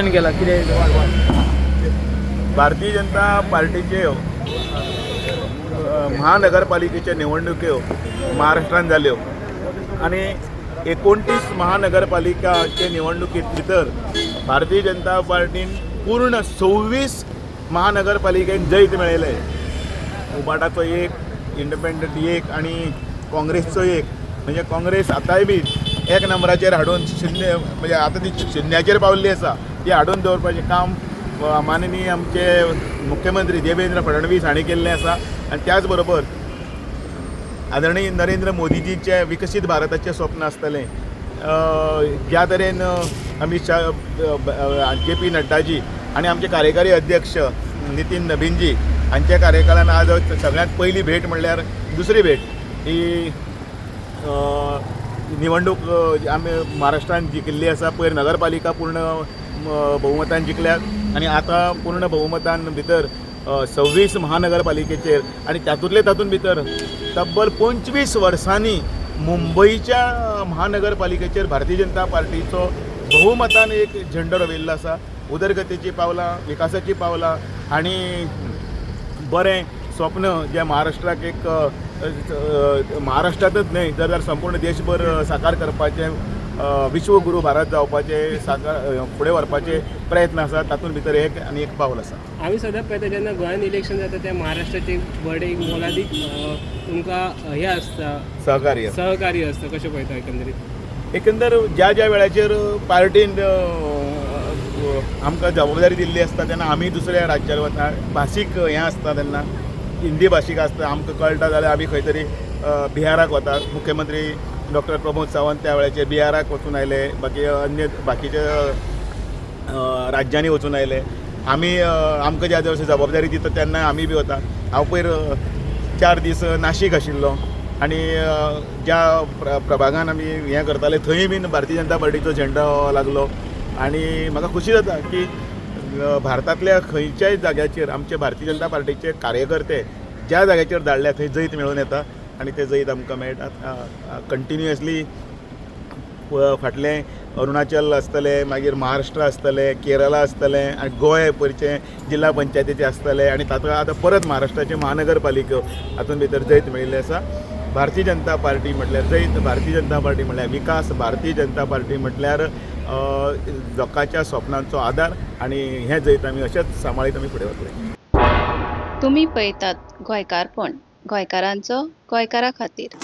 केला कितें? भारतीय जनता पार्टीच्यो महानगरपालिकेच्या निवडणुक्यो महाराष्ट्रान जाल्यो आनी 29 महानगरपालिकाचे निवडणुकीत भितर भारतीय जनता पार्टीन पूर्ण 26 महानगरपालिकेन जैत मेळयलें. उबाठाचो एक, इंडिपेंडंट एक आनी काँग्रेसचो एक. म्हणजे काँग्रेस आतांय बी एक नंबराचेर हाडून शुन्य, म्हणजे आतां ती शुन्याचेर पावल्ली आसा. ती हाडून दवरपाचें काम माननीय आमचे मुख्यमंत्री देवेंद्र फडणवीस हांणी केल्लें आसा. आनी त्याच बरोबर आदरणीय नरेंद्र मोदीजीचें विकसीत भारताचें स्वप्न आसतलें. ज्या तरेन अमीत शाह, जे पी नड्डाजी आनी आमचे कार्यकारी अध्यक्ष नितीन नबीनजी हांच्या कार्यकाळान आज सगळ्यांत पयली भेट म्हणल्यार दुसरी भेट ही निवडणूक आमी महाराष्ट्रान जिखिल्ली आसा. पयर नगरपालिका पूर्ण बहुमतान जिखल्यात आनी आतां पूर्ण बहुमतान भितर 26 महानगरपालिकेचेर आनी तातूंतले तातूंत भितर तब्बल 25 वर्सांनी मुंबयच्या महानगरपालिकेचेर भारतीय जनता पार्टीचो बहुमतान एक झेंडो रोविल्लो आसा. उदरगतीची पावलां, विकासाची पावलां आनी बरें स्वप्न जें महाराष्ट्राक एक महाराष्ट्रांतच न्हय जाल्यार संपूर्ण देशभर साकार करपाचें, विश्वगुरू भारत जावपाचें साकार फुडें व्हरपाचे प्रयत्न आसा. तातूंत भितर एक आनी एक पावल आसा. आमी सदांच पळयता, जेन्ना गोंयांत इलेक्शन जाता त्या महाराष्ट्राचे व्हड एक मोलादीक तुमकां हें आसता. सहकार्य. सहकार्य आसता. कशें पळयता एकंदरीत? एकंदर ज्या ज्या वेळाचेर पार्टीन आमकां जबाबदारी दिल्ली आसता तेन्ना आमी दुसऱ्या राज्यार वता. भाशीक हें आसता तेन्ना हिंदी भाशीक आसता, आमकां कळटा जाल्यार आमी खंय तरी बिहाराक वता. मुख्यमंत्री डॉक्टर प्रमोद सावंत त्या वेळाचेर बिहाराक वचून आयले, बाकी अन्य बाकीच्या राज्यांनी वचून आयले. आमी आमकां ज्या दिसा जबाबदारी दिता तेन्ना आमी बी वता. हांव पयर 4 दीस नाशीक आशिल्लो आनी ज्या प्रभागान आमी हें करताले थंय बीन भारतीय जनता पार्टीचो झेंडो लागलो. आनी म्हाका खुशी जाता की भारतांतल्या खंयच्याय जाग्याचेर आमचे भारतीय जनता पार्टीचे कार्यकर्ते ज्या जाग्याचेर धाडल्या थंय जैत मेळून येता आनी ते जैत आमकां मेळटा कंटिन्युअसली. फाटलें अरुणाचल आसतलें, मागीर महाराष्ट्र आसतलें, केरला आसतलें आनी गोंय पयरचें जिल्हा पंचायतीचें आसतलें आनी तातूंत आतां परत महाराष्ट्राचे महानगरपालिका हातूंत भितर जैत मेळिल्लें आसा. भारतीय जनता पार्टी म्हटल्यार जैत, भारतीय जनता पार्टी म्हटल्यार विकास, भारतीय जनता पार्टी म्हटल्यार लोकांच्या स्वप्नांचो आदार आनी हें जैत आमी अशेंच सांबाळीत आमी फुडें वतले. तुमी पळयतात गोंयकारपण, गोंयकारांचो गोंयकारा खातीर.